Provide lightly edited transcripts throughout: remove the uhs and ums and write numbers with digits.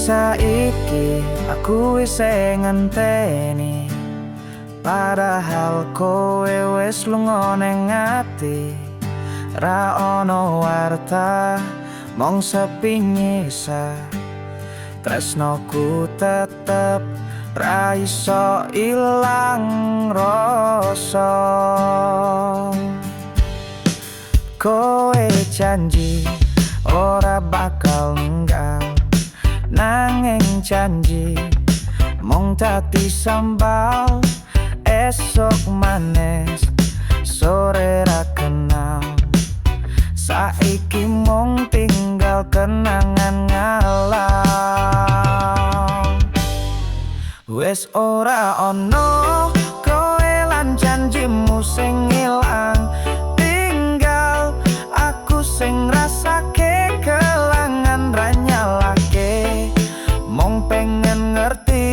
Saiki aku isih ngenteni, padahal kowe wis lunga ning ati. Ra ono warta, mung sepi nyisa. Tresnoku tetep ra iso ilang rasa. Kowe janji ora bakal ninggal, nanging janji mung dadi sambal. Esok manis sore ra kenal, saiki mung tinggal kenangan ngalah. Wis ora ono kowe lan janjimu sing ilang, tinggal aku sing ngrasake kelangan ra nyalahke. Mung pengen ngerti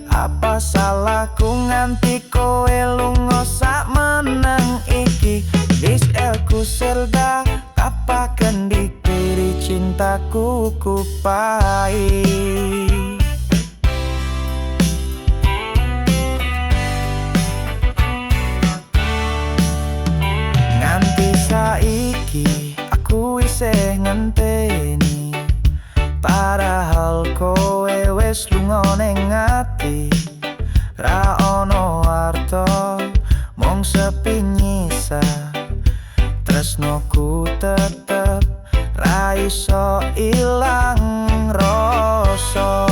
apa salahku nganti kowe lunga sak meneng iki. Wis serda kapaken dikiri cintaku kupai. Nganti saiki aku isih ngenteni, padahal kowe wis lunga ning ati. Ra ono warta, mung sepi nyisa. Tresnoku tetep ra iso ilang rasa.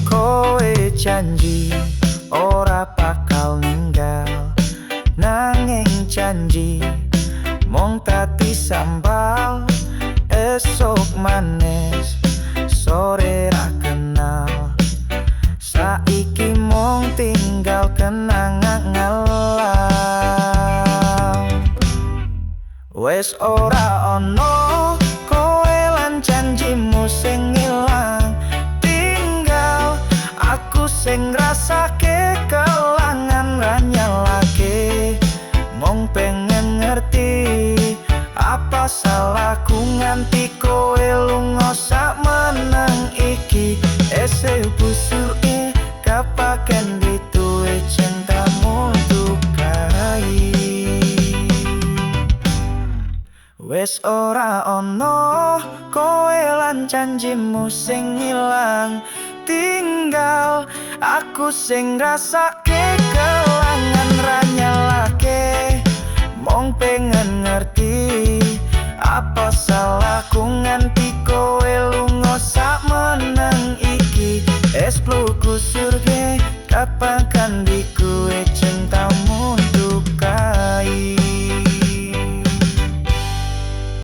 Kowe janji ora bakal ninggal, nanging janji mung dadi sambal. Esok manis sore ra kenal, saiki mung tinggal kenangan ngalah. Wis ora ono kowe lan janjimu sing ilang, tinggal aku sing ngrasake kelangan ra nyalahke. Mung pengen ngerti apa salahku nganti kowe lunga sak meneng iki. Ese busuke kapaken dituwe cintamu tukai. Wis ora ono kowe lan janjimu sing ilang, tinggal aku sing ngrasake kelangan ra nyalahke. Mung pengen ngerti apa salahku nganti kowe lunga sak meneng iki. Es pluku surge kapan kan dikuwe.